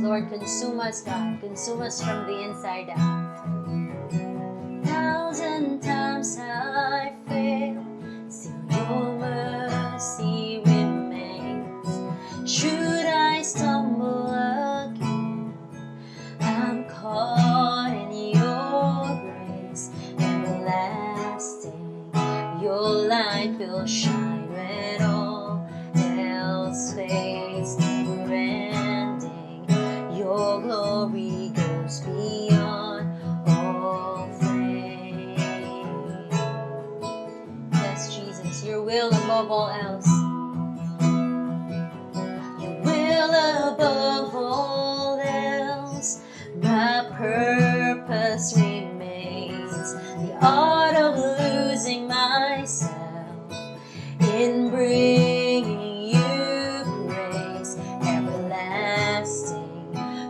Lord, consume us, God. Consume us from the inside out. Thousand times I fail, still your mercy remains. Should I stumble again, I'm caught in your grace, everlasting. Your light will shine when all else fades, never ending. Your glory goes beyond all fame. Yes, Jesus, your will above all else. Your will above all else. My purpose remains the art of losing myself in bringing you praise everlasting.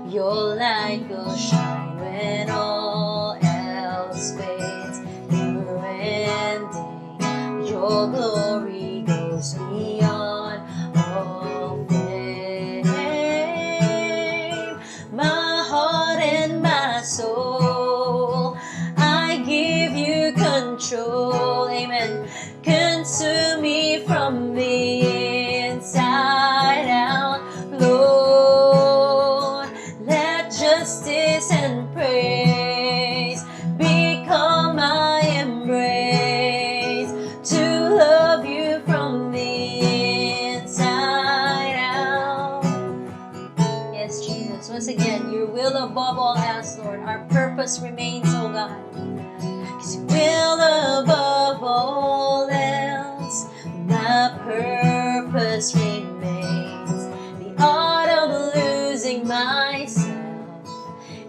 Your light will shine when all else fades, never ending. Your glory goes beyond all fame. My heart and my soul, I give you control. Amen. Consume me from the inside out, Lord. Let justice and praise become my embrace to love you from the inside out. Yes, Jesus. Once again, your will above all else, Lord. Our purpose remains, oh God. 'Cause your will above all else, my purpose remains the art of losing myself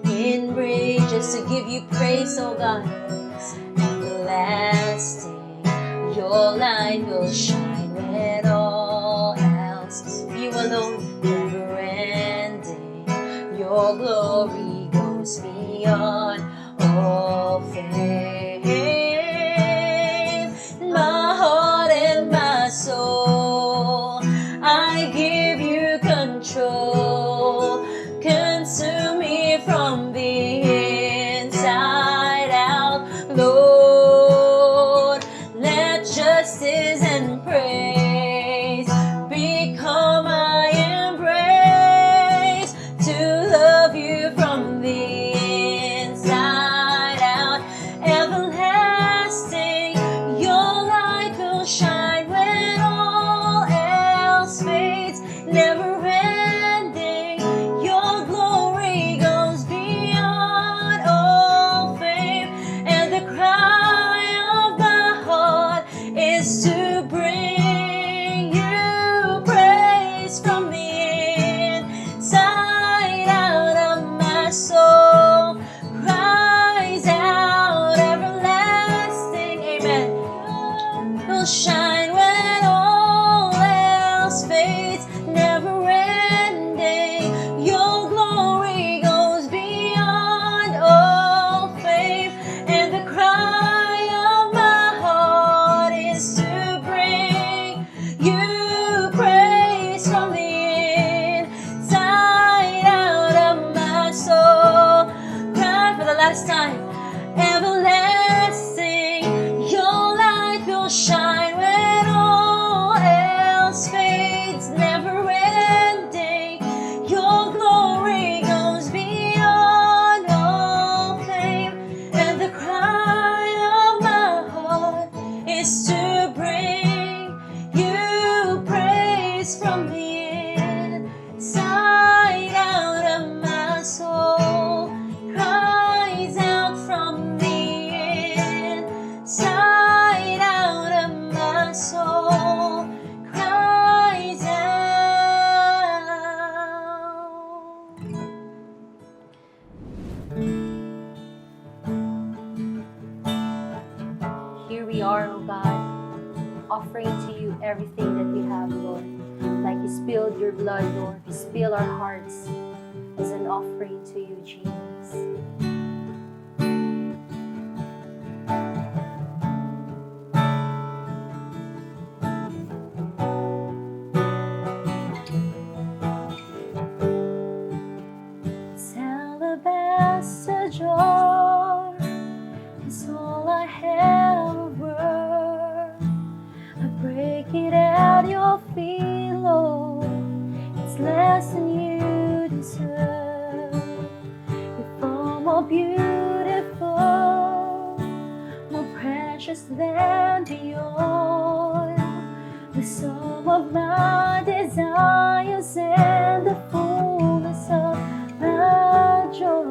in just to give you praise, oh God. Everlasting, your light will shine when all else, you alone, never ending. Your glory goes beyond all fame. My heart and my soul, I give you control. Consume me from the inside out, Lord. Let justice and praise become my embrace to love you from the inside out. Everlasting, your light will shine when all else fades, never ending. Your glory goes beyond all fame, and the cry of my heart is to bring you praise from the inside out of my soul. Cries out everlasting, amen. Will shine when all else fades, never ending. Your glory goes beyond all fame, and the cry of my heart is to bring you praise from the inside out of my soul. Cry for the last time, everlasting. Your light will shine when all else fades, never ending. Your glory goes beyond all fame, and the cry of my heart is to bring you praise from the inside out of my soul. Cries out from the inside out of my soul. Cries out. Here we are, O God, offering to you everything that we have, Lord. Like you spilled your blood, Lord, we spill our hearts as an offering to you, Jesus. jar is all I have of worth. I break it at your feet, Lord. It's less than you deserve. You're far more beautiful, more precious than the oil, the sum of my desires and the fullness of my joy.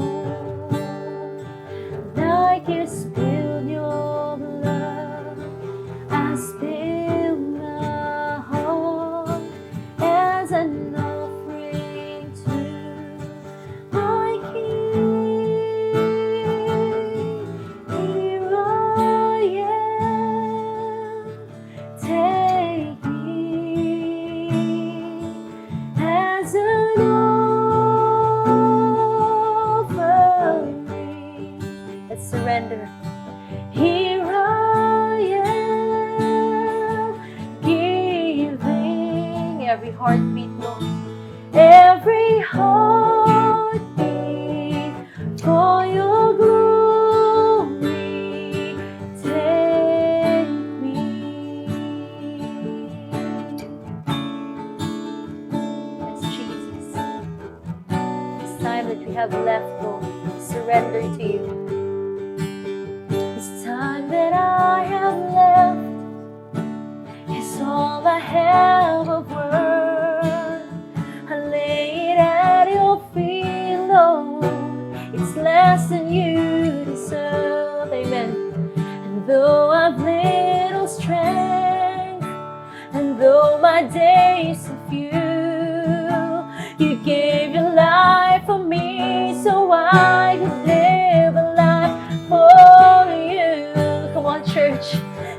Like you spilled your blood, I spill my heart as an offering to my King. Here I am, take me as an offering. Let's surrender. Here I am, giving every heartbeat, Lord, every heartbeat for your glory. Take me. Yes, Jesus. This time that we have left, Lord, surrender to you. This time that I have left is all I have of worth. I lay it at your feet, Lord. It's less than you deserve. Amen. And though I've little strength, and though my days are few, you gave your life for me so I could live a life for you. Come on, church.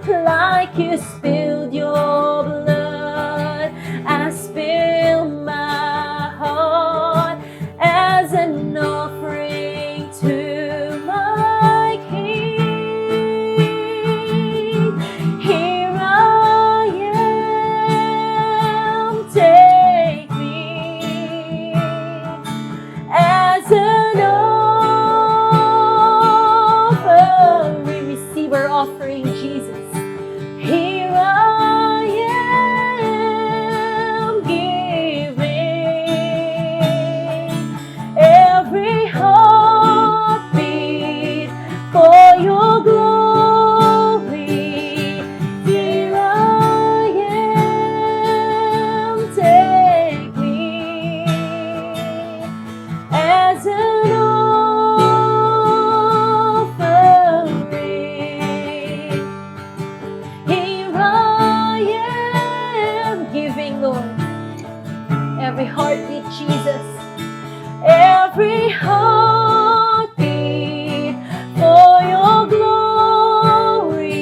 Like you spilled your blood, I spill my heart as an offering to my King. Here I am, take me as an offering. Receive our offering, Jesus. Here I am, giving every heartbeat for your glory. Here I am, take me as an offering. Here I am, giving, Lord. Every heartbeat, Jesus. Every heartbeat for your glory.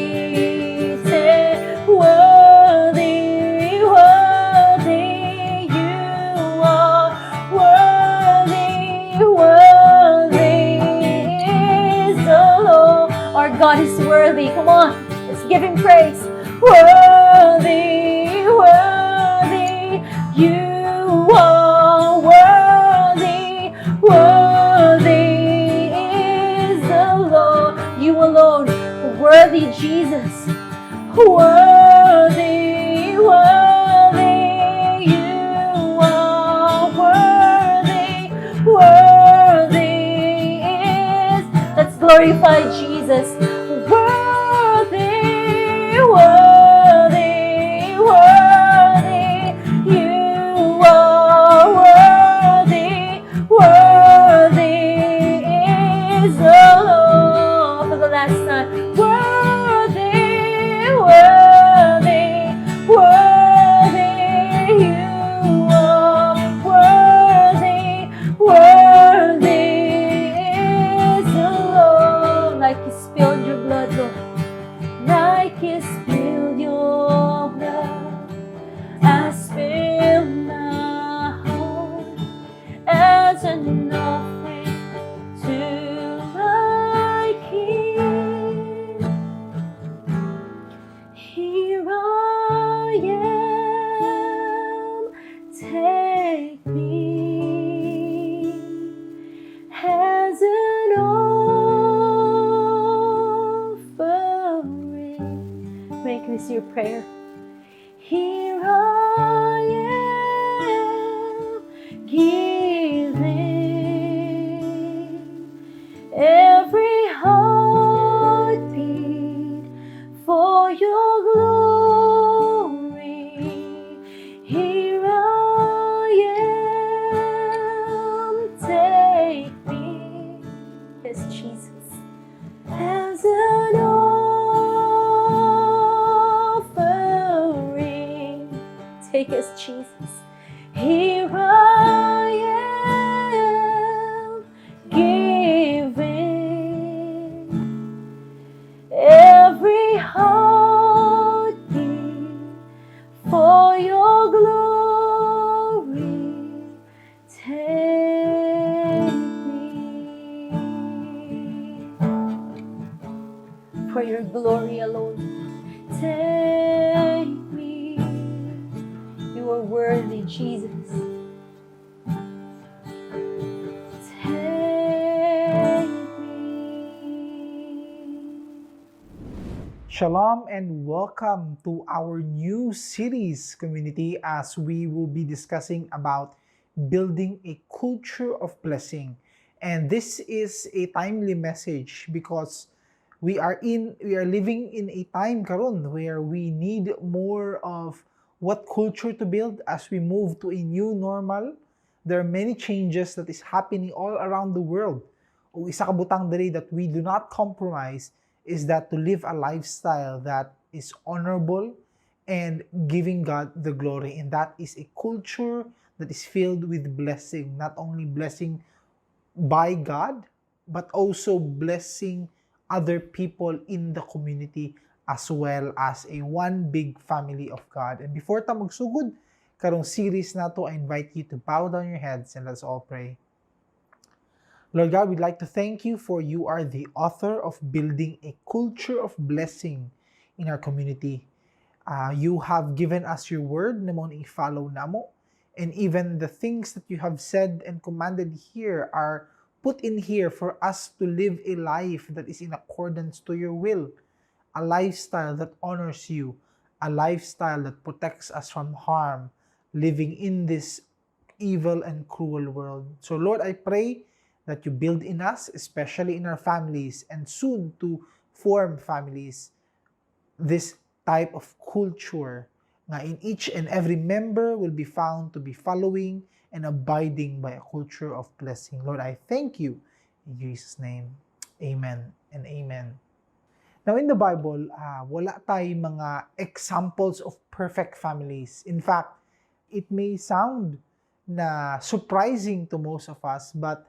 Say, worthy, worthy, you are worthy, worthy is the Lord. Our God is worthy. Come on, let's give him praise. Worthy, worthy, you are worthy, worthy is the Lord. You alone, worthy, Jesus. Worthy, worthy, you are worthy, worthy is. Let's glorify Jesus. Worthy, worthy, worthy, you are worthy, worthy is the Lord. For the last time, worthy, worthy, worthy, you are worthy, worthy is the Lord. Like you spilled your blood, Lord, like you spilled your blood, I spill my heart as an offering to my King. Here I am, take me as an Prayer. Here I am, giving every heartbeat for your glory. Here I am, take me, yes, Jesus, as an offering. Take us, Jesus. Here I am, giving every heartbeat for your glory. Take me for your glory alone. Take me. You are worthy, Jesus. Take me. Shalom and welcome to our new series, community, as we will be discussing about building a culture of blessing. And this is a timely message because we are living in a time karon where we need more of what culture to build as we move to a new normal. There are many changes that is happening all around the world. Ug isa ka butang diri that we do not compromise is that to live a lifestyle that is honorable and giving God the glory. And that is a culture that is filled with blessing, not only blessing by God, but also blessing other people in the community as well as a one big family of God. And before ta magsugod karong series nato, I invite you to bow down your heads and let's all pray. Lord God, we'd like to thank you for you are the author of building a culture of blessing in our community. You have given us your word na mao i-follow namo. And even the things that you have said and commanded here are put in here for us to live a life that is in accordance to your will, a lifestyle that honors you, a lifestyle that protects us from harm, living in this evil and cruel world. So, Lord, I pray that you build in us, especially in our families, and soon to form families, this type of culture nga in each and every member will be found to be following and abiding by a culture of blessing. Lord, I thank you. In Jesus' name, amen and amen. Now, in the Bible, wala tayong mga examples of perfect families. In fact, it may sound na surprising to most of us, but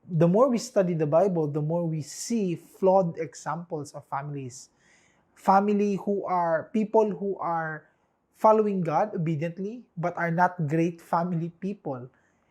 the more we study the Bible, the more we see flawed examples of families. Family who are people who are following God obediently, but are not great family people.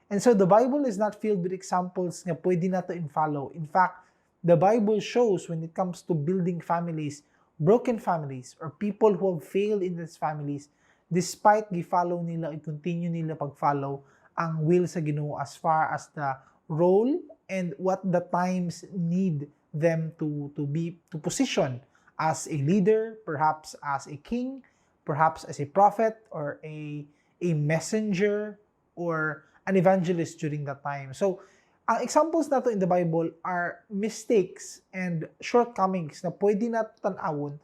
And so the Bible is not filled with examples nga pwede nato i-follow. In fact, the Bible shows when it comes to building families, broken families, or people who have failed in these families, despite gi-follow nila, i-continue nila pag-follow ang will sa Ginoo as far as the role and what the times need them to be to position as a leader, perhaps as a king, perhaps as a prophet or a messenger or an evangelist during that time. So, ang examples nato in the Bible are mistakes and shortcomings na pwede nato tan-awon,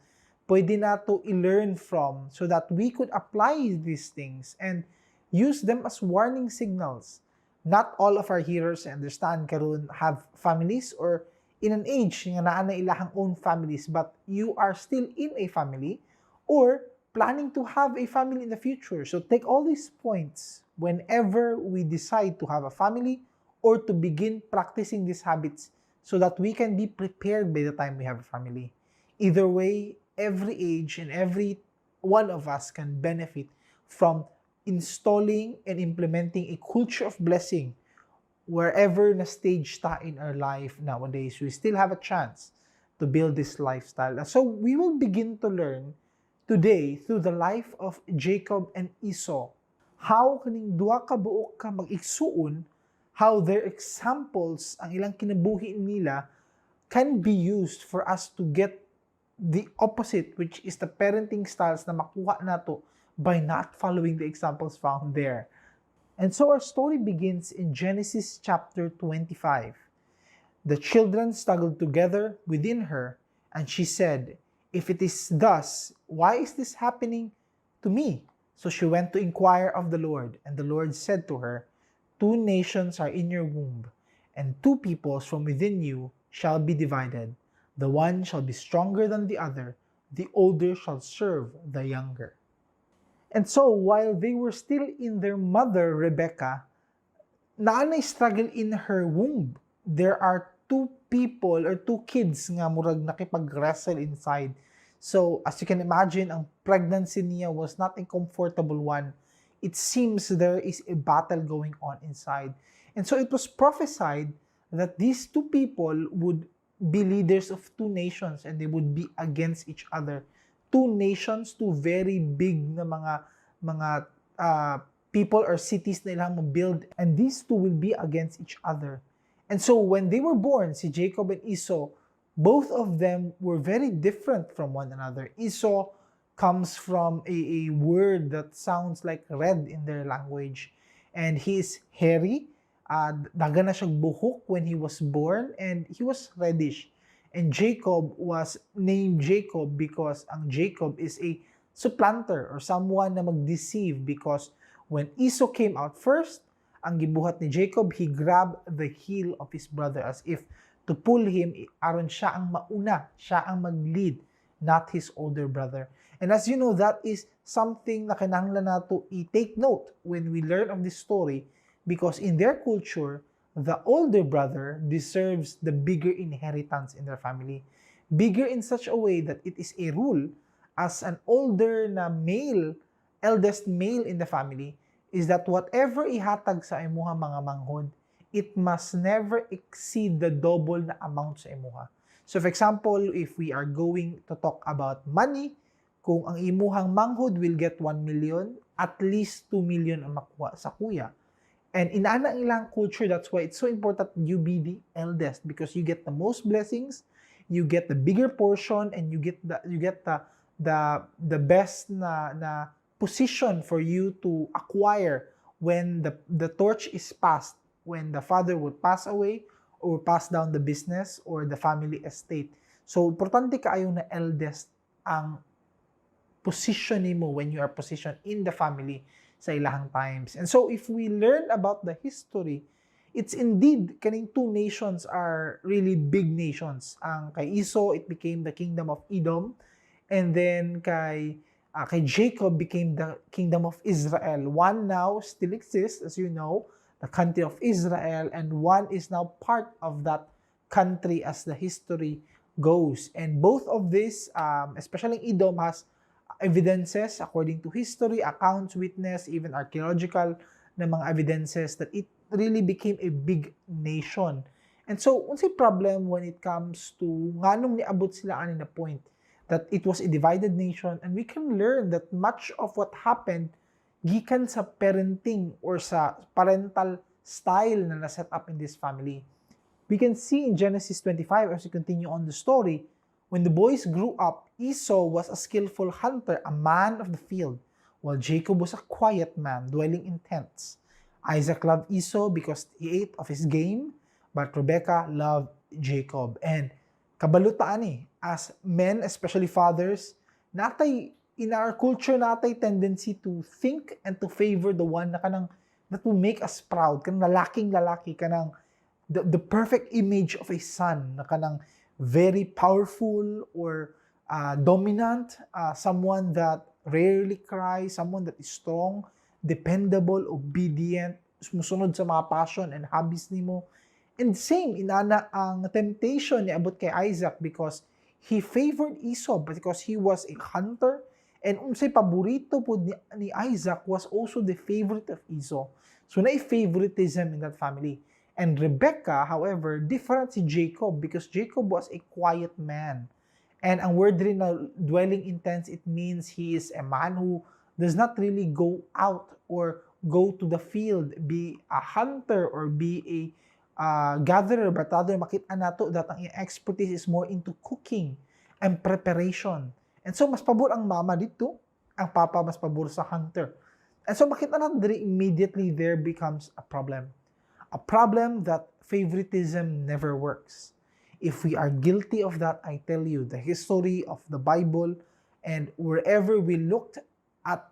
pwede nato i-learn from so that we could apply these things and use them as warning signals. Not all of our hearers, I understand, karon have families or in an age nga naa na ilahang own families, but you are still in a family or planning to have a family in the future. So take all these points whenever we decide to have a family or to begin practicing these habits so that we can be prepared by the time we have a family. Either way, every age and every one of us can benefit from installing and implementing a culture of blessing wherever na stage ta in our life nowadays. We still have a chance to build this lifestyle. And so we will begin to learn today through the life of Jacob and Esau how kaning duha ka buok ka mag-igsuon, how their examples, ang ilang kinabuhi nila, can be used for us to get the opposite, which is the parenting styles na makuha nato by not following the examples found there. And so our story begins in Genesis chapter 25. The children struggled together within her, and she said, "If it is thus, why is this happening to me?" So she went to inquire of the Lord, and the Lord said to her, "Two nations are in your womb, and two peoples from within you shall be divided. The one shall be stronger than the other, the older shall serve the younger." And so, while they were still in their mother, Rebecca, naa nay struggle in her womb. There are two people or two kids nga murag nakipag-wrestle inside. So, as you can imagine, ang pregnancy niya was not a comfortable one. It seems there is a battle going on inside. And so it was prophesied that these two people would be leaders of two nations and they would be against each other. Two nations, two very big na mga people or cities na ilang build, and these two will be against each other. And so when they were born, si Jacob and Esau, both of them were very different from one another. Esau comes from a word that sounds like red in their language. And he is hairy. Daghan na siyang buhok when he was born and he was reddish. And Jacob was named Jacob because ang Jacob is a supplanter or someone na mag-deceive, because when Esau came out first, ang gibuhat ni Jacob, he grabbed the heel of his brother as if to pull him aron siya ang mauna, siya ang mag-lead, not his older brother. And as you know, that is something na kinahanglan nato i-take note when we learn of this story, because in their culture, the older brother deserves the bigger inheritance in their family. Bigger in such a way that it is a rule as an older na male, eldest male in the family, is that whatever ihatag sa imuha mga manghod, it must never exceed the double na amount sa imuha. So for example, if we are going to talk about money, kung ang imuhang manghod will get 1 million, at least 2 million ang makuha sa kuya. And inana ang ilang culture, that's why it's so important you be the eldest, because you get the most blessings, you get the bigger portion, and you get the best na position for you to acquire when the torch is passed, when the father would pass away or pass down the business or the family estate. So importante kaayo na eldest ang position nimo when you are positioned in the family sa ilahang times. And so if we learn about the history, it's indeed kaning two nations are really big nations. Ang kay Esau, it became the kingdom of Edom, and then kay Jacob became the kingdom of Israel. One now still exists, as you know, the country of Israel, and one is now part of that country as the history goes. And both of these, especially Edom, has evidences according to history, accounts, witness, even archaeological na mga evidences that it really became a big nation. And so, unsay problem when it comes to nganong niabot sila ani na point that it was a divided nation? And we can learn that much of what happened gikan sa parenting or sa parental style na na-set up in this family. We can see in Genesis 25 as we continue on the story, when the boys grew up, Esau was a skillful hunter, a man of the field, while Jacob was a quiet man, dwelling in tents. Isaac loved Esau because he ate of his game, but Rebekah loved Jacob. And kabalo ta ani, as men, especially fathers, natay in our culture natay tendency to think and to favor the one na kanang that will make us proud, kanang lalaking lalaki, kanang the perfect image of a son na kanang very powerful or dominant, someone that rarely cries, someone that is strong, dependable, obedient, musunod sa mga passion and hobbies nimo. And same, inana ang temptation niabot kay Isaac because he favored Esau because he was a hunter, and unsay paborito pod ni Isaac was also the favorite of Esau. So naay favoritism in that family. And Rebecca, however, different si Jacob because Jacob was a quiet man. And ang word rin na dwelling in tents, it means he is a man who does not really go out or go to the field, be a hunter or be a gatherer, but rather makita nato that ang iyang expertise is more into cooking. and preparation. And so mas pabor ang mama didto, ang papa mas pabor sa hunter. And so makita natin diri, immediately there becomes a problem. A problem that favoritism never works. If we are guilty of that, I tell you, the history of the Bible and wherever we looked at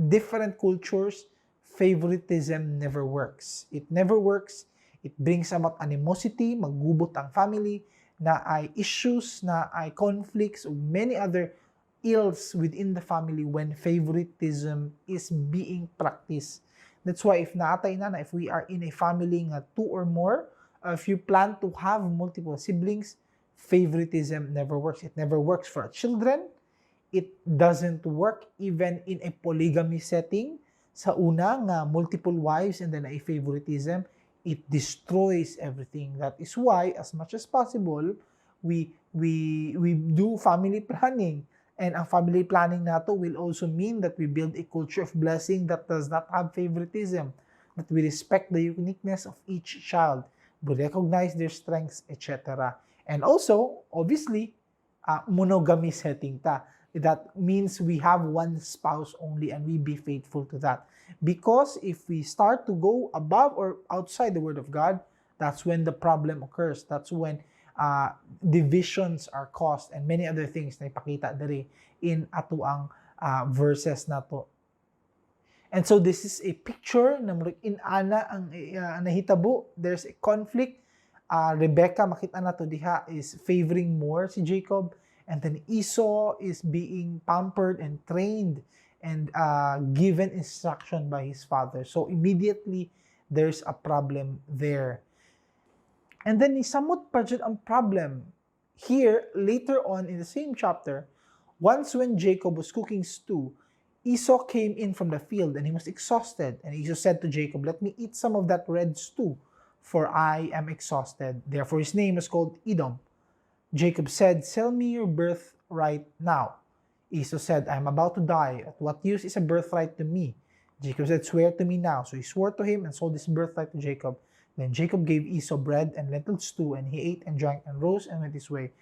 different cultures, favoritism never works. It never works. It brings about animosity, maggubot ang family, naay issues, naay conflicts, or many other ills within the family when favoritism is being practiced. That's why if naa tay na, if we are in a family nga two or more, if you plan to have multiple siblings, favoritism never works. It never works for children. It doesn't work even in a polygamy setting. Sa una nga multiple wives and then a favoritism, it destroys everything. That is why, as much as possible, we do family planning. And ang family planning nato will also mean that we build a culture of blessing that does not have favoritism, that we respect the uniqueness of each child, we recognize their strengths, etc. And also, obviously, monogamy setting ta. That means we have one spouse only and we be faithful to that. Because if we start to go above or outside the Word of God, that's when the problem occurs. That's when divisions are caused and many other things na ipakita diri in atoang verses nato. And so this is a picture na murag inana ang nahitabo. There's a conflict. Rebecca, makita nato diha, is favoring more si Jacob. And then Esau is being pampered and trained and given instruction by his father. So immediately, there's a problem there. And then nisamot pa jud ang problem. Here, later on in the same chapter, once when Jacob was cooking stew, Esau came in from the field and he was exhausted. And Esau said to Jacob, "Let me eat some of that red stew, for I am exhausted." Therefore his name was called Edom. Jacob said, "Sell me your birthright now." Esau said, "I am about to die. At what use is a birthright to me?" Jacob said, "Swear to me now." So he swore to him and sold his birthright to Jacob. Then Jacob gave Esau bread and lentil stew, and he ate and drank and rose and went his way.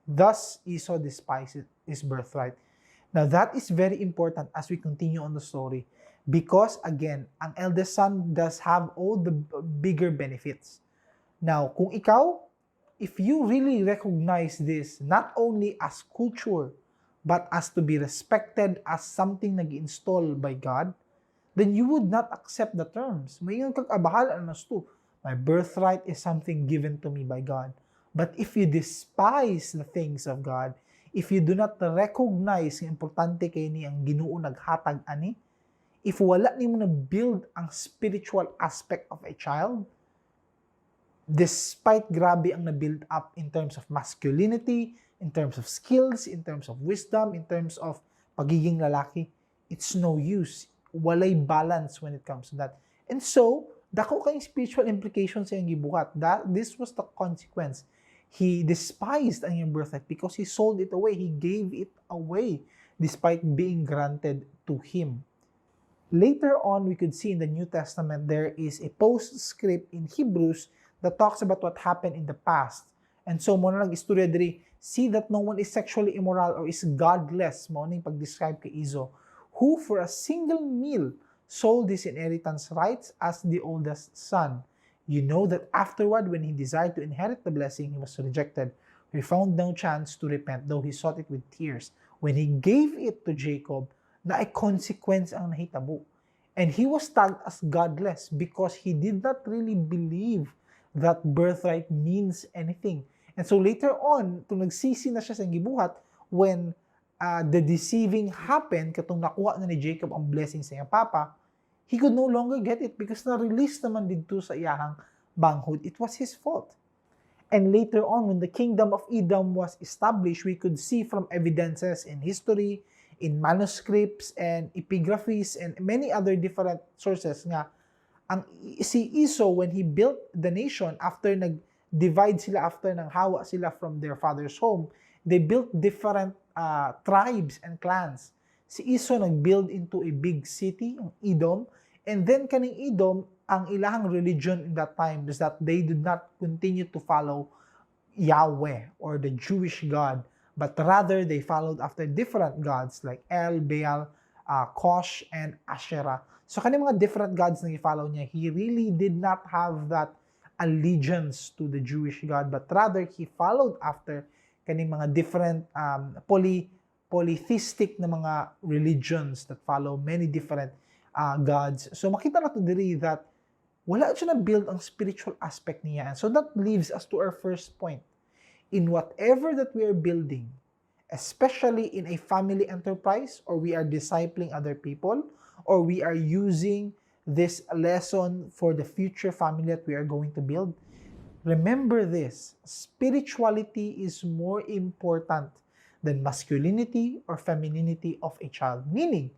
Thus Esau despised his birthright. Now that is very important as we continue on the story because, again, ang eldest son does have all the bigger benefits. Now, kung ikaw, if you really recognize this not only as culture, but as to be respected as something nag-install by God, then you would not accept the terms. Moingon kag, "Ah, bahala na to. My birthright is something given to me by God." But if you despise the things of God, if you do not recognize nga importante kay ni ang Ginoo naghatag ani, if wala nimo na build ang spiritual aspect of a child, despite grabe ang na-build up in terms of masculinity, in terms of skills, in terms of wisdom, in terms of pagiging lalaki, it's no use. Walay balance when it comes to that. And so, dako kayong spiritual implications sa iyang gibuhat. That this was the consequence. He despised ang iyang birthright because he sold it away. He gave it away despite being granted to him. Later on, we could see in the New Testament there is a postscript in Hebrews that talks about what happened in the past. And so, mao na lang istorya diri, "See that no one is sexually immoral or is godless," mao ning pag-describe kay Esau, who for a single meal sold his inheritance rights as the oldest son. You know that afterward, when he desired to inherit the blessing, he was rejected. He found no chance to repent, though he sought it with tears. When he gave it to Jacob, naay consequence ang nahitabo. And he was tagged as godless because he did not really believe that birthright means anything. And so later on, kung nagsisi na siya sa gibuhat, when the deceiving happened, katong nakuha na ni Jacob ang blessing sa iyang papa, he could no longer get it because na-release naman didto sa iyahang manghod. It was his fault. And later on, when the kingdom of Edom was established, we could see from evidences in history, in manuscripts and epigraphies and many other different sources nga ang si Esau, when he built the nation after nag-divide sila, after nang hawa sila from their father's home, they built different tribes and clans. Si Esau nag-build into a big city, ang Edom, and then kaning Edom, ang ilahang religion in that time is that they did not continue to follow Yahweh or the Jewish God, but they followed other gods. But rather, they followed after different gods like El, Baal, Kosh, and Asherah. So, kani mga different gods na i-follow niya, he really did not have that allegiance to the Jewish God, but rather he followed after kaning mga different polytheistic na mga religions that follow many different gods. So makita nato diri that wala siya na-build ang spiritual aspect niya. And so that leaves us to our first point. In whatever that we are building, especially in a family enterprise or we are discipling other people or we are using this lesson for the future family that we are going to build, remember this: spirituality is more important than masculinity or femininity of a child. Meaning,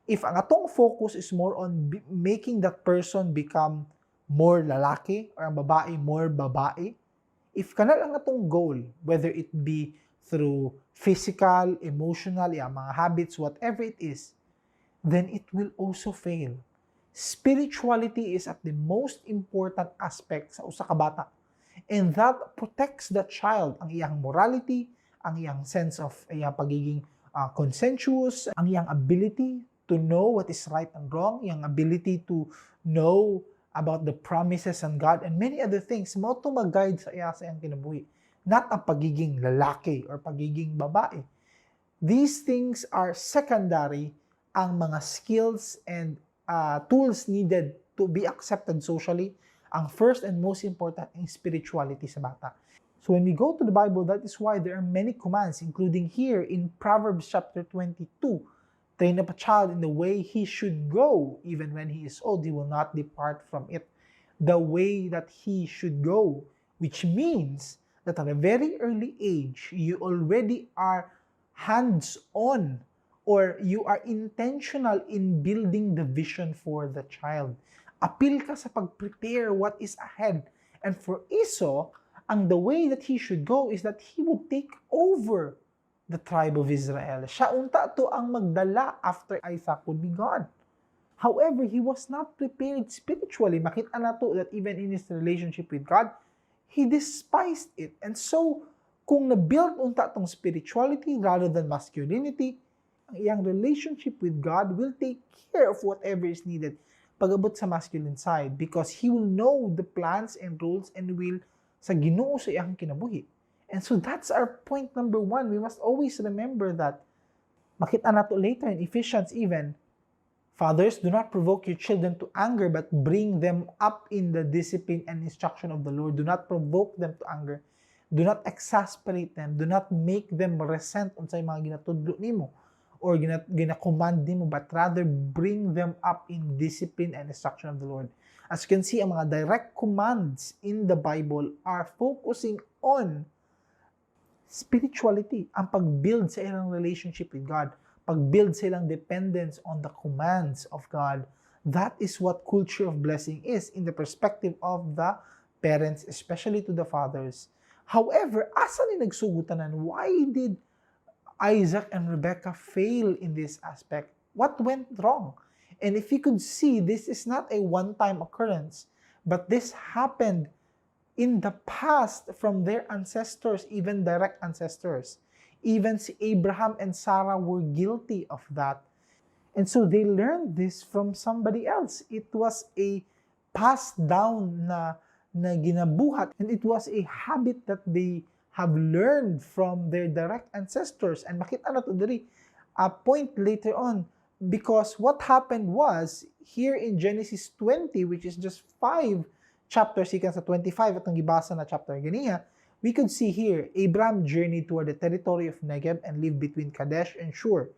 if ang atong focus is more on making that person become more lalaki or ang babae more babae, if kana lang atong goal, whether it be through physical, emotional, yeah, mga habits, whatever it is, then it will also fail. Spirituality is at the most important aspect sa usa ka bata. And that protects the child, ang iyang morality, ang iyang sense of iyang pagiging consensuous, ang iyang ability to know what is right and wrong, iyang ability to know about the promises and God and many other things. Mao to mag-guide sa iya sa iyang kinabuhi. Not ang pagiging lalaki or pagiging babae. These things are secondary. Ang mga skills and tools needed to be accepted socially, ang first and most important ang spirituality sa bata. So when we go to the Bible, that is why there are many commands, including here in Proverbs chapter 22: "Train up a child in the way he should go. Even when he is old, he will not depart from it." The way that he should go, which means that at a very early age, you already are hands-on or you are intentional in building the vision for the child. Apil ka sa pag-prepare what is ahead. And for Esau, ang the way that he should go is that he would take over the tribe of Israel. Siya unta to ang magdala after Isaac would be gone. However, he was not prepared spiritually. Makita nato that even in his relationship with God, he despised it. And so, kung na-build unta tong spirituality rather than masculinity, ang iyang relationship with God will take care of whatever is needed pag-abot sa masculine side because he will know the plans and rules and will sa Ginoo sa iyang kinabuhi. And so that's our point number one. We must always remember that. Makita nato later in Ephesians even, "Fathers, do not provoke your children to anger, but bring them up in the discipline and instruction of the Lord." Do not provoke them to anger. Do not exasperate them. Do not make them resent unsay mga ginatudlo nimo or gina-command nimo, but rather bring them up in discipline and instruction of the Lord. As you can see, ang mga direct commands in the Bible are focusing on spirituality, ang pag-build sa ilang relationship with God, pag-build sa ilang dependence on the commands of God. That is what culture of blessing is in the perspective of the parents, especially to the fathers. However, asa ni nagsugod tanan? Why did Isaac and Rebekah fail in this aspect? What went wrong? And if you could see, this is not a one-time occurrence, but this happened in the past from their ancestors, even direct ancestors. Even si Abraham and Sarah were guilty of that. And so they learned this from somebody else. It was a passed down na ginabuhat and it was a habit that they have learned from their direct ancestors. And makita nato diri a point later on because what happened was here in Genesis 20, which is just five chapters gikan sa 25 atong gibasa na chapter ganiha, we could see here Abraham journeyed toward the territory of Negeb and lived between Kadesh and Shur.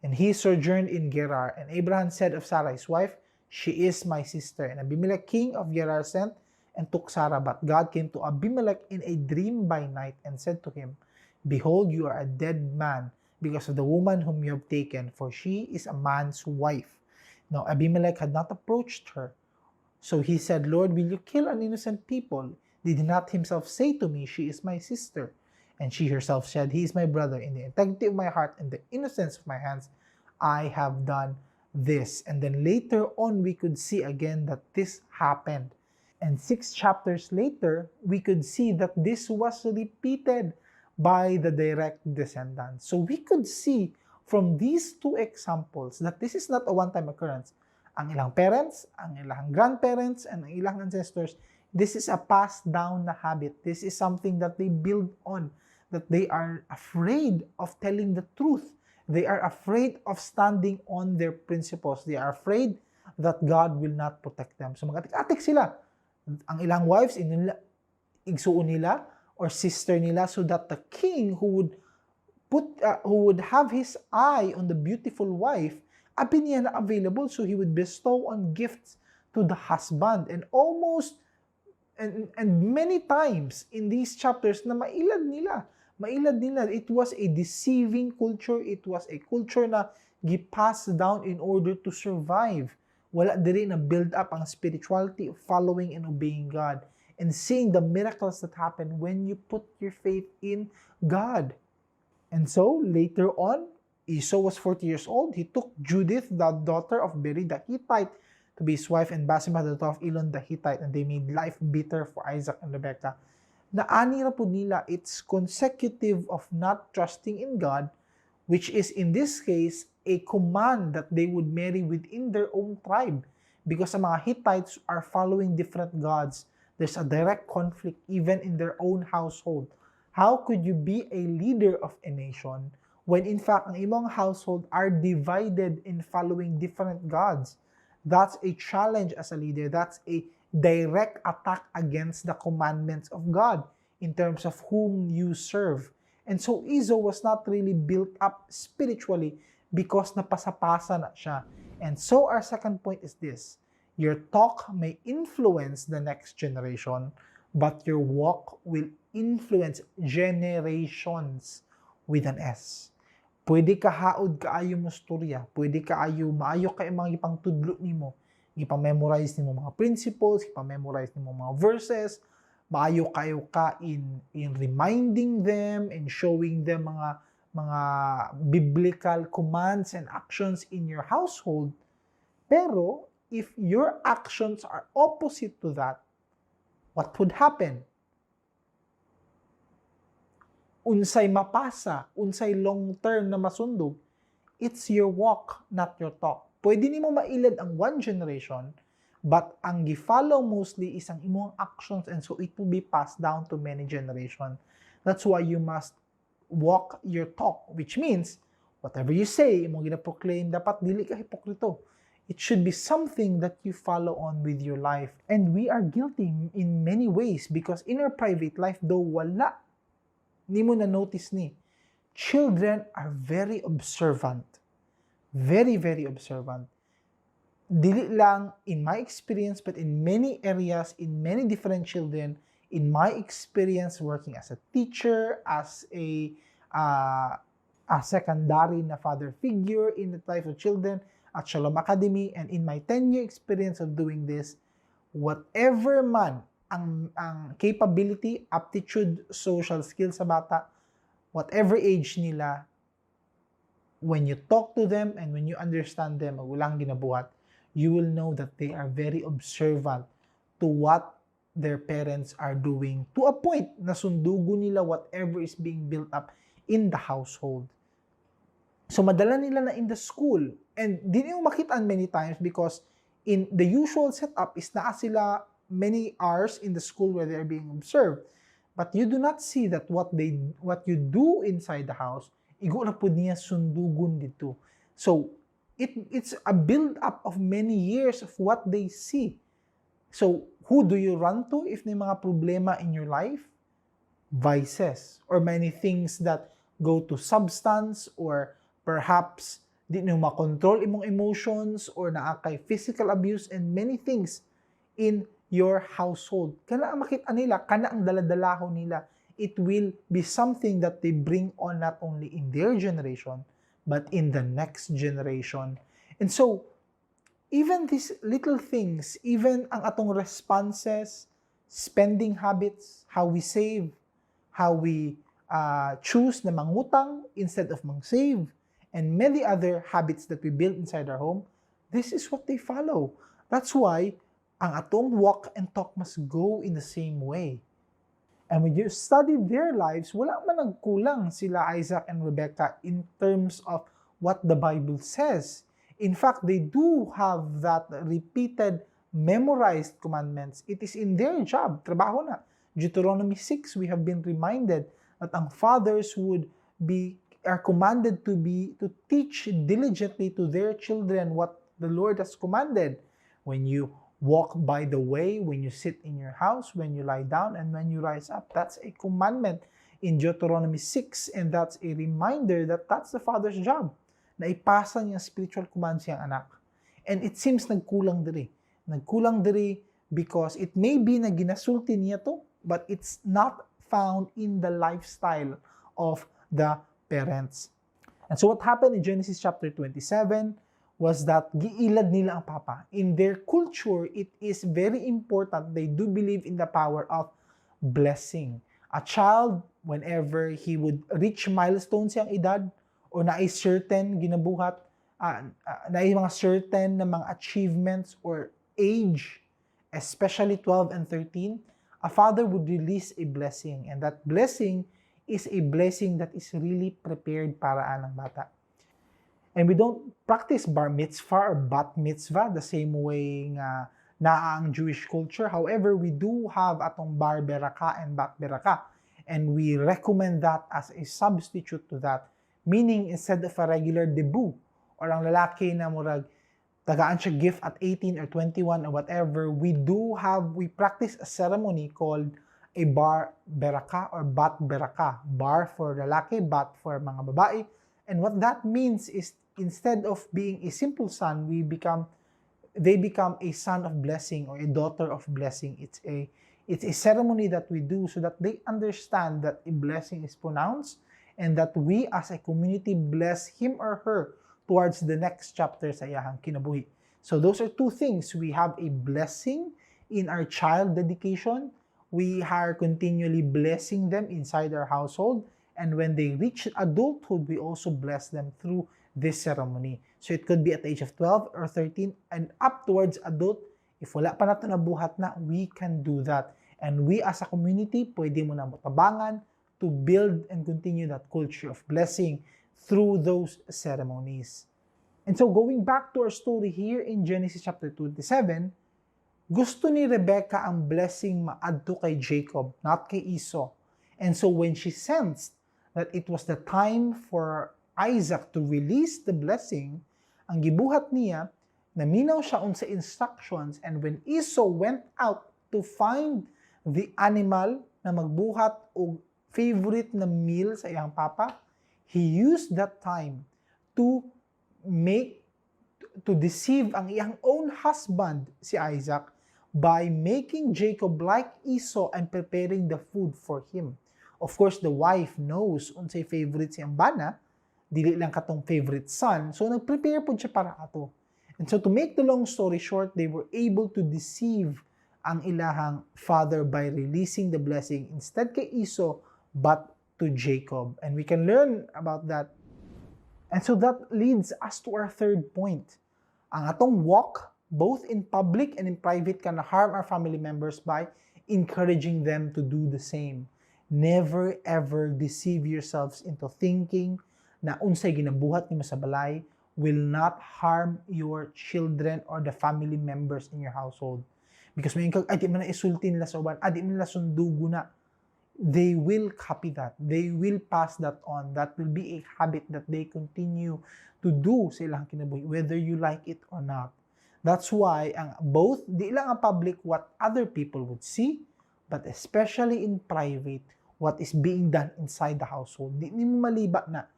And he sojourned in Gerar. And Abraham said of Sarah his wife, "She is my sister." And Abimelech, king of Gerar, sent and took Sarah. But God came to Abimelech in a dream by night and said to him, "Behold, you are a dead man because of the woman whom you have taken, for she is a man's wife." Now Abimelech had not approached her. So he said, "Lord, will you kill an innocent people? Did he not himself say to me, 'She is my sister'? And she herself said, 'He is my brother.' In the integrity of my heart and the innocence of my hands, I have done this." And then later on, we could see again that this happened. And six chapters later, we could see that this was repeated by the direct descendants. So we could see from these two examples that this is not a one-time occurrence. Ang ilang parents, ang ilang grandparents, and ang ilang ancestors, this is a passed down na habit. This is something that they build on, that they are afraid of telling the truth. They are afraid of standing on their principles. They are afraid that God will not protect them. So mag-atik-atik sila. Ang ilang wives, inila, igsuon nila or sister nila so that the king who would have his eye on the beautiful wife, abi niya na available, so he would bestow on gifts to the husband. And almost and many times in these chapters na mailad nila it was a deceiving culture. It was a culture na gi-pass down in order to survive. Wala diri na build up ang spirituality of following and obeying God and seeing the miracles that happen when you put your faith in God. And so later on, Esau was 40 years old. He took Judith, the daughter of Beeri the Hittite, to be his wife, and Basemath, the daughter of Elon the Hittite, and they made life bitter for Isaac and Rebekah. Na ani ra pud nila, it's consecutive of not trusting in God, which is in this case a command that they would marry within their own tribe because ang mga Hittites are following different gods. There's a direct conflict even in their own household. How could you be a leader of a nation when in fact ang imong household are divided in following different gods? That's a challenge as a leader. That's a direct attack against the commandments of God in terms of whom you serve. And so Esau was not really built up spiritually because napasapasa na siya. And so our second point is this: your talk may influence the next generation, but your walk will influence generations with an S. Pwede ka haod kaayo mo storya, pwede kaayo maayo kay mga ipang tudlo nimo, ipang-memorize nimo mga principles, ipang-memorize nimo mga verses, maayo kayo ka in reminding them and showing them mga biblical commands and actions in your household. Pero if your actions are opposite to that, what would happen? Unsay mapasa, unsay long term na masundog? It's your walk, not your talk. Pwede nimo mailad ang one generation, but ang gi-follow mostly is ang imong actions, and so it will be passed down to many generation. That's why you must walk your talk, which means whatever you say, imong gina-proclaim, dapat dili ka hipokrito. It should be something that you follow on with your life. And we are guilty in many ways because in our private life, though wala nimo na notice ni, children are very observant. Very, very observant. Dili lang in my experience, but in many areas, in many different children, in my experience working as a teacher, as a secondary na father figure in the life of children at Shalom Academy, and in my 10-year experience of doing this, whatever man ang capability, aptitude, social skills sa bata, whatever age nila, when you talk to them and when you understand them, walang ginabuhat, you will know that they are very observant to what their parents are doing to a point na sundugo nila whatever is being built up in the household. So madala nila na in the school, and di nyo makita many times because in the usual setup is naa sila many hours in the school where they are being observed. But you do not see that what you do inside the house, igo na pud niya sundugon dito. So it's a build up of many years of what they see. So who do you run to if may mga problema in your life? Vices or many things that go to substance, or perhaps di nyo makontrol imong emotions, or naa kay physical abuse and many things in your household. Kana ang makita nila, kana ang daladalahon nila. It will be something that they bring on not only in their generation, but in the next generation. And so, even these little things, even ang atong responses, spending habits, how we save, how we choose na mangutang instead of mang-save, and many other habits that we build inside our home, this is what they follow. That's why ang atong walk and talk must go in the same way. And when you study their lives, wala man nagkulang sila Isaac and Rebecca in terms of what the Bible says. In fact, they do have that repeated, memorized commandments. It is in their job, trabaho na. Deuteronomy 6, we have been reminded that ang fathers would be are commanded to teach diligently to their children what the Lord has commanded. When you walk by the way, when you sit in your house, when you lie down, and when you rise up. That's a commandment in Deuteronomy 6, and that's a reminder that that's the father's job, na ipasa niya ang spiritual commands siyang anak. And it seems nagkulang diri. Nagkulang diri because it may be na ginasulti niya to, but it's not found in the lifestyle of the parents. And so what happened in Genesis chapter 27 was that giilad nila ang papa. In their culture, it is very important. They do believe in the power of blessing. A child, whenever he would reach milestones siyang edad, or naay certain ginabuhat, naay mga certain na mga achievements or age, especially 12 and 13, a father would release a blessing. And that blessing is a blessing that is really prepared para anang bata. And we don't practice bar mitzvah or bat mitzvah the same way nga naa ang Jewish culture. However, we do have atong bar beraka and bat beraka. And we recommend that as a substitute to that. Meaning, instead of a regular debut, or ang lalaki na murag tagaan siya gift at 18 or 21 or whatever, we practice a ceremony called a bar beraka or bat beraka. Bar for lalaki, bat for mga babae. And what that means is instead of being a simple son, we become they become a son of blessing or a daughter of blessing. It's a ceremony that we do so that they understand that a blessing is pronounced and that we as a community bless him or her towards the next chapter sa iyahang kinabuhi. So those are two things. We have a blessing in our child dedication. We are continually blessing them inside our household. And when they reach adulthood, we also bless them through this ceremony. So it could be at the age of 12 or 13 and up towards adult. If wala pa nato nabuhat na, we can do that. And we as a community, pwede mo na motabangan to build and continue that culture of blessing through those ceremonies. And so going back to our story here in Genesis chapter 27, gusto ni Rebecca ang blessing maadto kay Jacob, not kay Esau. And so when she sensed that it was the time for Isaac to release the blessing, ang gibuhat niya, naminaw siya unsa instructions, and when Esau went out to find the animal na magbuhat og favorite na meal sa iyang papa, he used that time to deceive ang iyang own husband, si Isaac, by making Jacob like Esau and preparing the food for him. Of course, the wife knows unsay favorite siyang bana, dili lang katong favorite son, so nag-prepare pod siya para ato. And so to make the long story short, they were able to deceive ang ilahang father by releasing the blessing instead kay Esau but to Jacob. And we can learn about that. And so that leads us to our third point. Ang atong walk, both in public and in private, can harm our family members by encouraging them to do the same. Never ever deceive yourselves into thinking na unsay ginabuhat nimo sa balay will not harm your children or the family members in your household. Because may kag, "Ay, di man na isulti nila sa uban, ah, di man nila sundugo na." They will copy that. They will pass that on. That will be a habit that they continue to do sa ilang kinabuhi, whether you like it or not. That's why ang both di lang ang public, what other people would see, but especially in private, what is being done inside the household. Di nimo maliba na.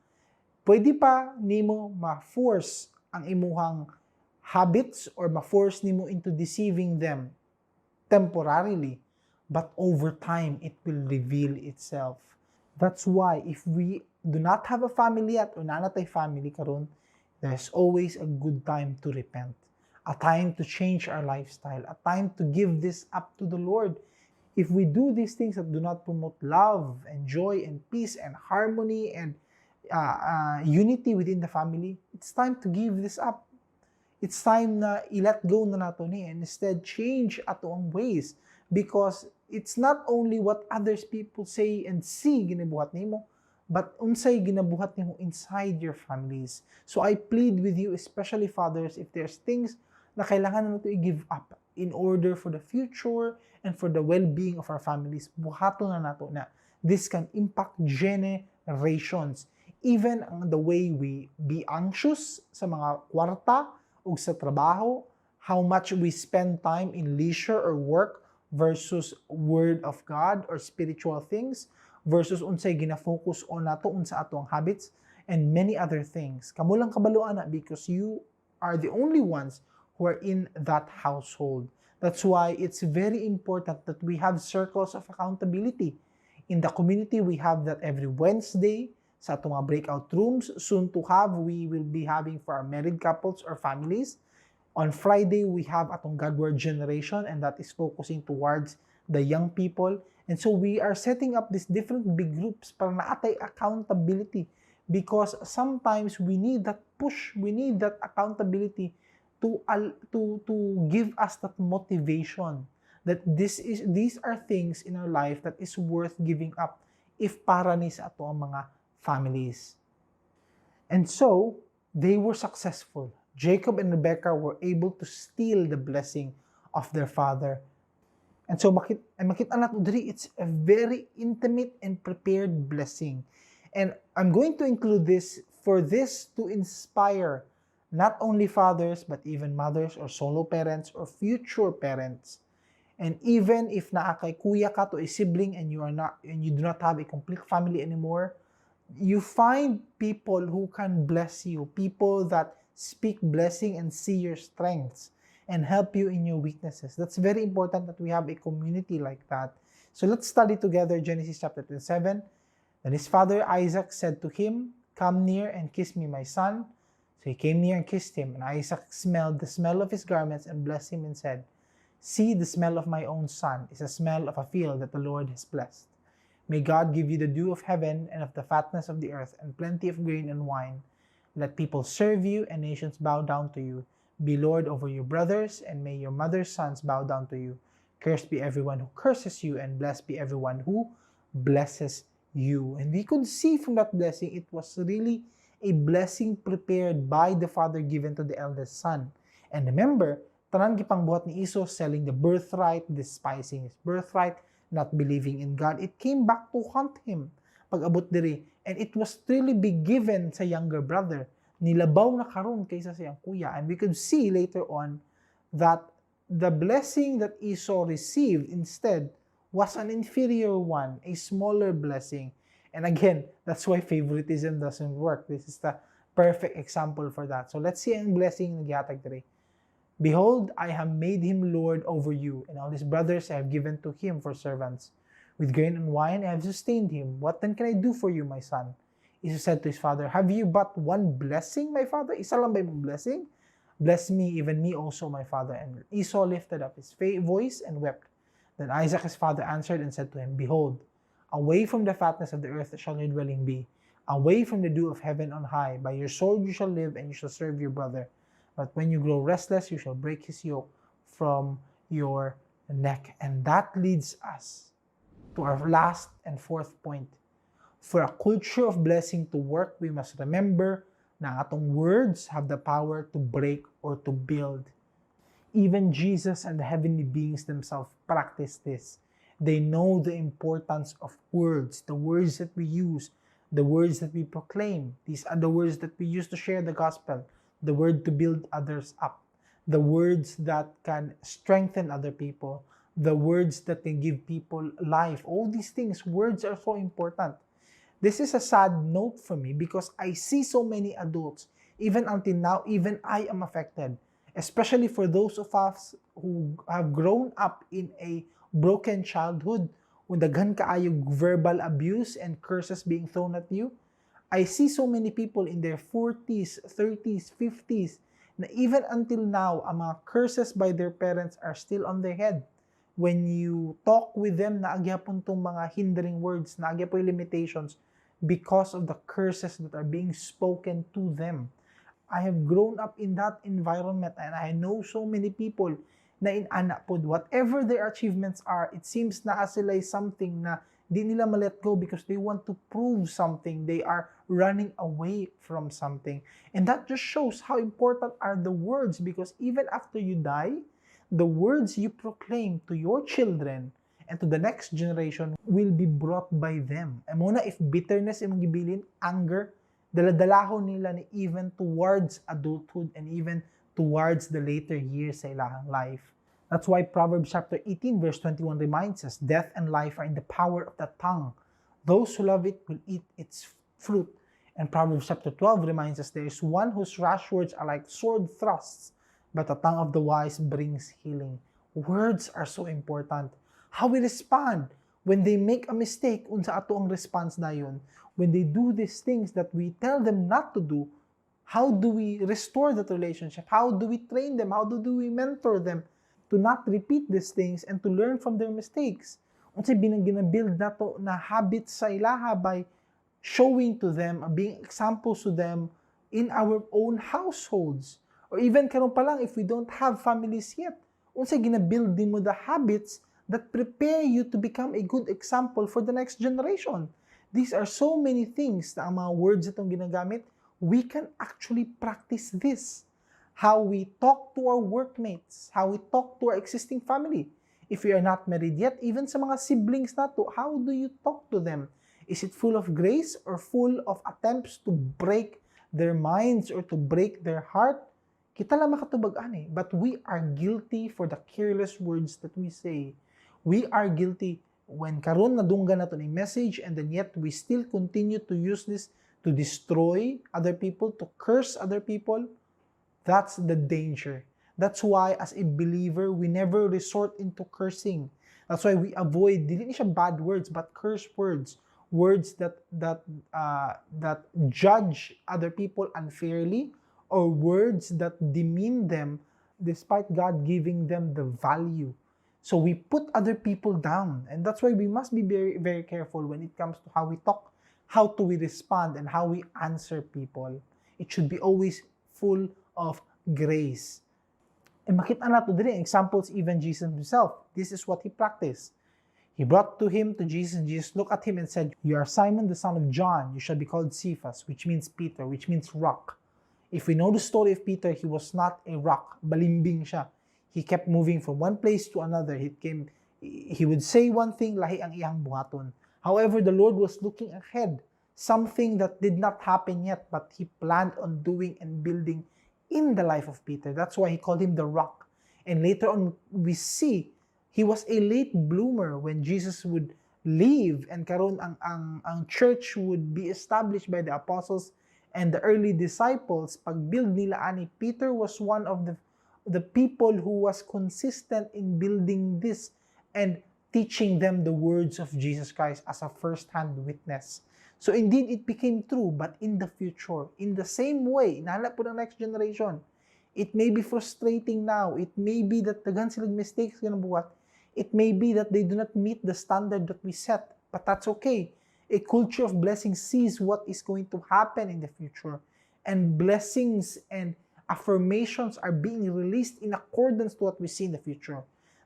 Pwede pa nimo ma-force ang imuhang habits or ma-force nimo into deceiving them temporarily, but over time it will reveal itself. That's why if we do not have a family yet or naa na tay family karon, there's always a good time to repent, a time to change our lifestyle, a time to give this up to the Lord. If we do these things that do not promote love and joy and peace and harmony and unity within the family, it's time to give this up. It's time na i-let go na nato ni and instead change ato ang ways. Because it's not only what others people say and see ginabuhat nimo, but unsay ginabuhat nimo inside your families. So I plead with you, especially fathers, if there's things na kailangan na nato i-give up in order for the future and for the well-being of our families, buhaton na nato na. This can impact generations. Even ang the way we be anxious sa mga kwarta o sa trabaho, how much we spend time in leisure or work versus Word of God or spiritual things, versus unsay gina-focus on nato, unsa ato ang habits, and many other things. Kamo lang kabalo ana because you are the only ones who are in that household. That's why it's very important that we have circles of accountability. In the community, we have that every Wednesday sa atong mga breakout rooms. Soon to have, we will be having for our married couples or families. On Friday, we have atong Godward Generation, and that is focusing towards the young people. And so we are setting up these different big groups para naa tay accountability, because sometimes we need that push, we need that accountability to give us that motivation that this is these are things in our life that is worth giving up if para ni sa ato ang mga families. And so they were successful. Jacob and Rebekah were able to steal the blessing of their father. And so makita nato diri, it's a very intimate and prepared blessing. And I'm going to include this for this to inspire not only fathers but even mothers or solo parents or future parents. And even if naa kay kuya ka to a sibling and you are not and you do not have a complete family anymore, you find people who can bless you, people that speak blessing and see your strengths and help you in your weaknesses. That's very important that we have a community like that. So let's study together Genesis chapter 27. Then his father Isaac said to him, "Come near and kiss me, my son." So he came near and kissed him, and Isaac smelled the smell of his garments and blessed him and said, "See, the smell of my own son is a smell of a field that the Lord has blessed. May God give you the dew of heaven and of the fatness of the earth and plenty of grain and wine. Let people serve you and nations bow down to you. Be Lord over your brothers, and may your mother's sons bow down to you. Cursed be everyone who curses you, and blessed be everyone who blesses you." And we could see from that blessing, it was really a blessing prepared by the father given to the eldest son. And remember, tanan gipangbuhat ni Esau, selling the birthright, despising his birthright, not believing in God, it came back to haunt him pag-abot diri. And it was really be given sa younger brother. Nilabaw na karon kaysa sa iyang kuya. And we could see later on that the blessing that Esau received instead was an inferior one, a smaller blessing. And again, that's why favoritism doesn't work. This is the perfect example for that. So let's see ang blessing na gihatag diri. "Behold, I have made him lord over you, and all his brothers I have given to him for servants. With grain and wine I have sustained him. What then can I do for you, my son?" Esau said to his father, "Have you but one blessing, my father? Isa lang ba imong blessing? Bless me, even me also, my father." And Esau lifted up his voice and wept. Then Isaac his father answered and said to him, "Behold, away from the fatness of the earth shall your dwelling be, away from the dew of heaven on high. By your sword you shall live, and you shall serve your brother. But when you grow restless, you shall break his yoke from your neck." And that leads us to our last and fourth point. For a culture of blessing to work, we must remember na ang atong words have the power to break or to build. Even Jesus and the heavenly beings themselves practice this. They know the importance of words, the words that we use, the words that we proclaim. These are the words that we use to share the gospel, the word to build others up, the words that can strengthen other people, the words that can give people life. All these things, words are so important. This is a sad note for me because I see so many adults, even until now, even I am affected, especially for those of us who have grown up in a broken childhood, when daghan kaayo verbal abuse and curses being thrown at you. I see so many people in their 40s, 30s, 50s, na even until now, ang mga curses by their parents are still on their head. When you talk with them, naa gyapon tong mga hindering words, naa gyapoy limitations because of the curses that are being spoken to them. I have grown up in that environment and I know so many people na inana pod. Whatever their achievements are, it seems naa sila something na di nila ma-let go because they want to prove something. They are running away from something. And that just shows how important are the words, because even after you die, the words you proclaim to your children and to the next generation will be brought by them. And mao na if bitterness imong gibilin, anger, daladalahon nila ni even towards adulthood and even towards the later years sa ilahang life. That's why Proverbs chapter 18 verse 21 reminds us, "Death and life are in the power of the tongue. Those who love it will eat its fruit." And Proverbs chapter 12 reminds us, "There is one whose rash words are like sword thrusts, but the tongue of the wise brings healing." Words are so important. How we respond when they make a mistake, unsa ato ang response dayon? When they do these things that we tell them not to do, how do we restore that relationship? How do we train them? How do we mentor them to not repeat these things and to learn from their mistakes? Unsay binang gina-build nato na habits sa ilaha by showing to them or being examples to them in our own households? Or even karon pa lang, if we don't have families yet, unsay gina-build nimo the habits that prepare you to become a good example for the next generation? These are so many things na ang mga words itong ginagamit, we can actually practice this. How we talk to our workmates, how we talk to our existing family. If we are not married yet, even sa mga siblings nato, how do you talk to them? Is it full of grace or full of attempts to break their minds or to break their heart? Kita lang makatubag ani, but we are guilty for the careless words that we say. We are guilty when karon nadunggan nato ni message and then yet we still continue to use this to destroy other people, to curse other people. That's the danger. That's why as a believer, we never resort into cursing. That's why we avoid dili ni siya bad words but curse words, words that judge other people unfairly or words that demean them despite God giving them the value. So we put other people down, and that's why we must be very, very careful when it comes to how we talk, how do we respond, and how we answer people. It should be always full of grace. And makita nato diri examples, even Jesus himself. This is what he practiced. He brought to him to Jesus, and Jesus looked at him and said, "You are Simon, the son of John. You shall be called Cephas," which means Peter, which means rock. If we know the story of Peter, he was not a rock. Balimbing siya. He kept moving from one place to another. He would say one thing, lahi ang iyang buhaton. However, the Lord was looking ahead, something that did not happen yet, but he planned on doing and building in the life of Peter. That's why he called him the rock. And later on, we see he was a late bloomer when Jesus would leave and karon ang church would be established by the apostles and the early disciples. Pag-build nila ani, Peter was one of the people who was consistent in building this and teaching them the words of Jesus Christ as a first-hand witness. So indeed, it became true, but in the future, in the same way, inana pod ang next generation. It may be frustrating now. It may be that daghan silang mistakes nga buhat. It may be that they do not meet the standard that we set, but that's okay. A culture of blessing sees what is going to happen in the future, and blessings and affirmations are being released in accordance to what we see in the future.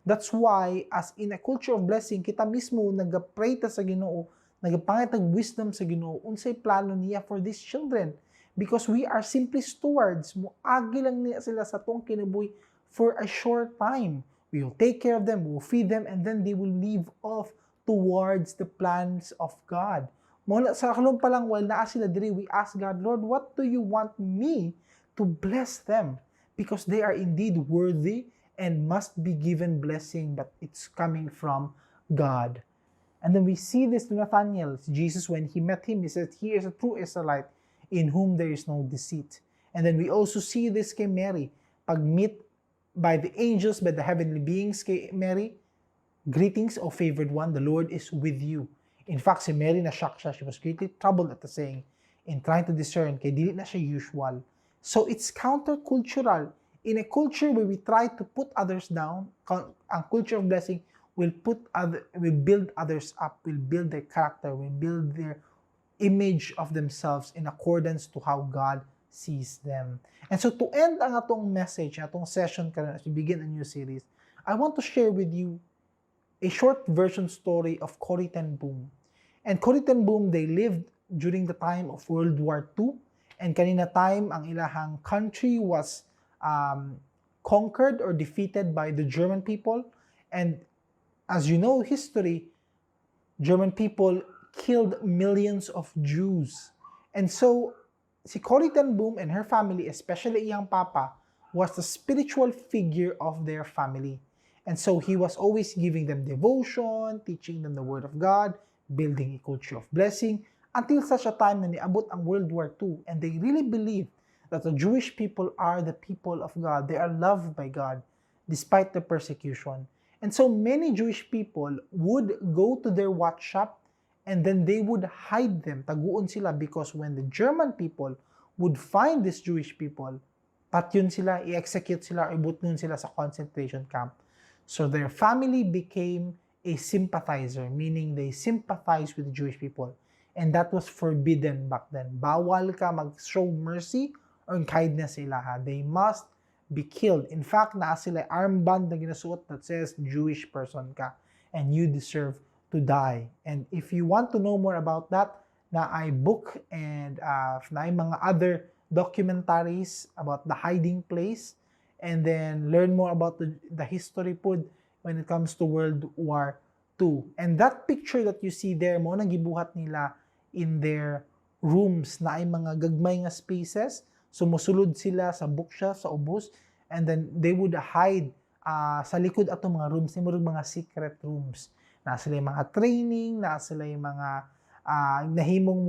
That's why, as in a culture of blessing, kita mismo nagapray ta sa Ginoo, nagapangitag wisdom sa Ginoo, unsay plano niya for these children. Because we are simply stewards, muagi lang niya sila sa atong kinabuhi for a short time. We will take care of them, we will feed them, and then they will leave off towards the plans of God. Mao na sa karon pa lang, while naa sila diri, we ask God, "Lord, what do you want me to bless them?" Because they are indeed worthy and must be given blessing, but it's coming from God. And then we see this to Nathaniel. Jesus, when he met him, he said, "He is a true Israelite in whom there is no deceit." And then we also see this kay Mary. Pag-meet by the angels, by the heavenly beings kay Mary, "Greetings, O favored one, the Lord is with you." In fact, si Mary na-shock siya. She was greatly troubled at the saying in trying to discern kay dili na siya usual. So it's countercultural. In a culture where we try to put others down, ang culture of blessing will build others up, will build their character, will build their image of themselves in accordance to how God sees them. And so to end ang atong message, atong session karon as we begin a new series, I want to share with you a short version story of Corrie ten Boom. And Corrie ten Boom, they lived during the time of World War II. And kani nga time, ang ilahang country was conquered or defeated by the German people. And as you know history, German people killed millions of Jews. And so, si Corrie ten Boom and her family, especially iyang papa, was the spiritual figure of their family. And so he was always giving them devotion, teaching them the Word of God, building a culture of blessing, until such a time na niabot ang World War II and they really believed that the Jewish people are the people of God. They are loved by God despite the persecution. And so many Jewish people would go to their watch shop and then they would hide them, taguon sila, because when the German people would find these Jewish people, patyon sila, i-execute sila, or ibutngon sila sa concentration camp. So their family became a sympathizer, meaning they sympathize with the Jewish people. And that was forbidden back then. Bawal ka mag-show mercy or kindness sa ilaha. They must be killed. In fact, naa sila armband na ginasuot that says Jewish person ka and you deserve to die. And if you want to know more about that, naay book and naay mga other documentaries about the hiding place and then learn more about the history pud when it comes to World War II. And that picture that you see there, mao nang gibuhat nila in their rooms naay mga gagmay nga spaces. So musulod sila sa bookshelf sa ubos and then they would hide sa likod atong mga rooms, ni murag mga secret rooms. Naa sila yung mga training, naa sila yung mga nahimong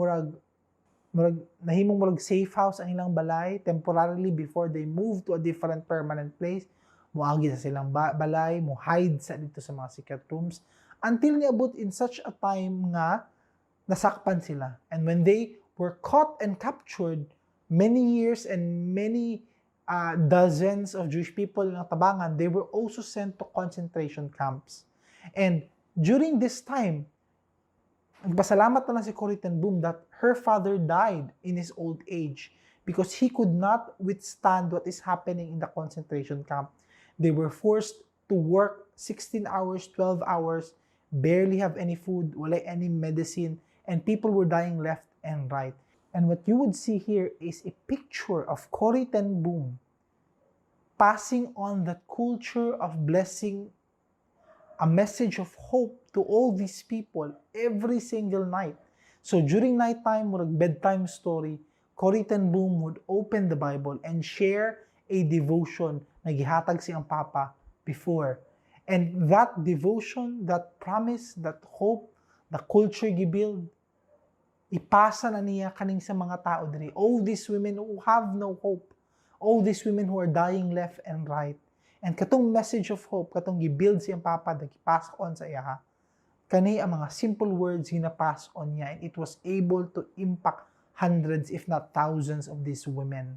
murag safe house ang ilang balay temporarily before they move to a different permanent place. Moagi sa silang balay, mo hide sa didto sa mga secret rooms until niabot in such a time nga nasakpan sila. And when they were caught and captured, many years and many dozens of Jewish people ng tabangan, they were also sent to concentration camps. And during this time, nagpasalamat na lang si Corrie ten Boom that her father died in his old age because he could not withstand what is happening in the concentration camp. They were forced to work 16 hours, 12 hours, barely have any food, wala any medicine, and people were dying left and right. And what you would see here is a picture of Corrie ten Boom passing on that culture of blessing, a message of hope to all these people every single night. So during nighttime, murag bedtime story, Corrie ten Boom would open the Bible and share a devotion na gihatag sa iyang papa before. And that devotion, that promise, that hope, the culture gibuild, ipasa na niya kaning sa mga tao diri. All these women who have no hope. All these women who are dying left and right. And katong message of hope, katong gibuild sa iyang papa, nagipasa on sa iya. Kani ang mga simple words gina-pass on niya and it was able to impact hundreds, if not thousands, of these women.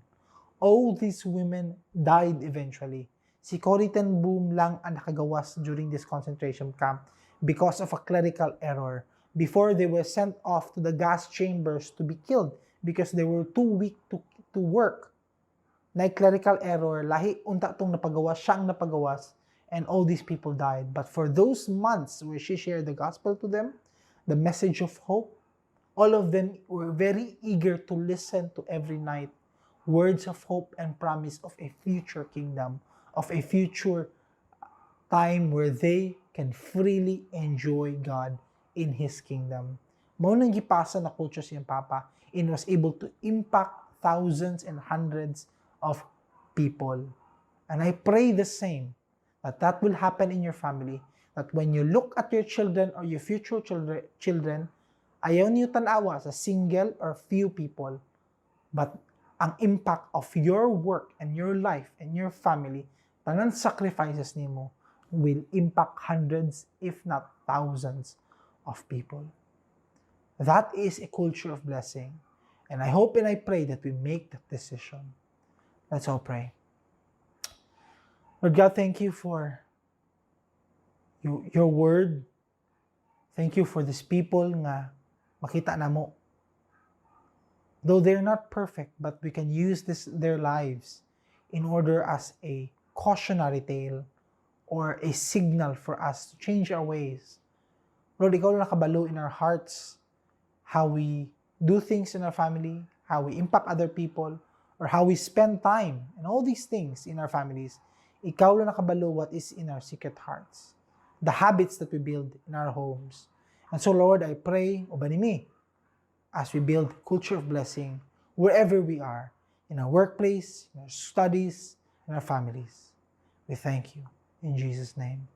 All these women died eventually. Si Corrie ten Boom lang ang nakagawas during this concentration camp because of a clerical error. Before they were sent off to the gas chambers to be killed because they were too weak to work. Na clerical error, lahi unta tong napagawas, siya ang napagawas, and all these people died. But for those months where she shared the gospel to them, the message of hope, all of them were very eager to listen to every night words of hope and promise of a future kingdom, of a future time where they can freely enjoy God in His kingdom. Mao nang gipasa na culture sa iyang papa and was able to impact thousands and hundreds of people. And I pray the same, that that will happen in your family, that when you look at your children or your future children, ayaw niyo tanawa sa single or few people, but ang impact of your work and your life and your family, tanan sacrifices nimo will impact hundreds, if not thousands, of people. That is a culture of blessing. And I hope and I pray that we make that decision. Let's all pray. Lord God, thank you for your word. Thank you for these people nga makita namo. Though they're not perfect, but we can use this their lives in order as a cautionary tale or a signal for us to change our ways. Lord, ikaw lang nakabalo in our hearts how we do things in our family, how we impact other people, or how we spend time, and all these things in our families. Ikaw lang nakabalo what is in our secret hearts, the habits that we build in our homes. And so, Lord, I pray, uban mi, as we build culture of blessing wherever we are, in our workplace, in our studies, in our families. We thank you. In Jesus' name,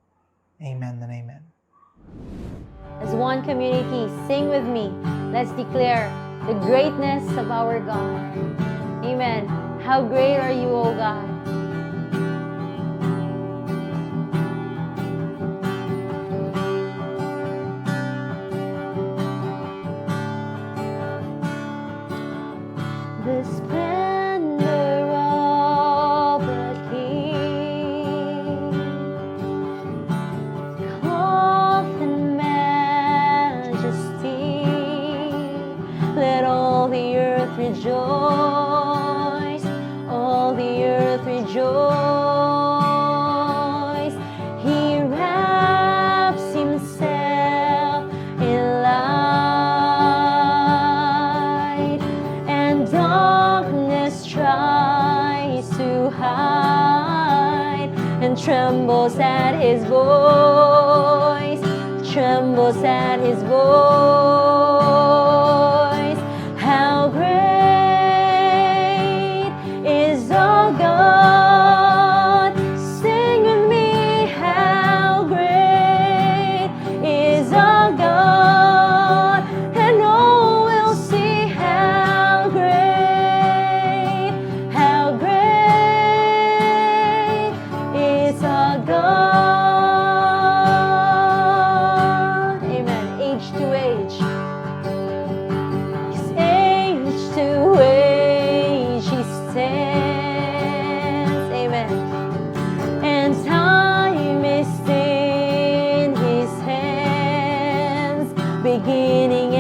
amen and amen. As one community, sing with me. Let's declare the greatness of our God. Amen. How great are you, O God? The splendor of the King, clothed in majesty. Let all the earth rejoice, all the earth rejoice. He wraps himself in light, and darkness tries to hide and trembles at his voice, trembles at his voice. How great is our God? Sing with me, how great is our God? And all will see how great is our God. Amen. Age to age. 'Cause age to age he stands. Amen. And time is in his hands, beginning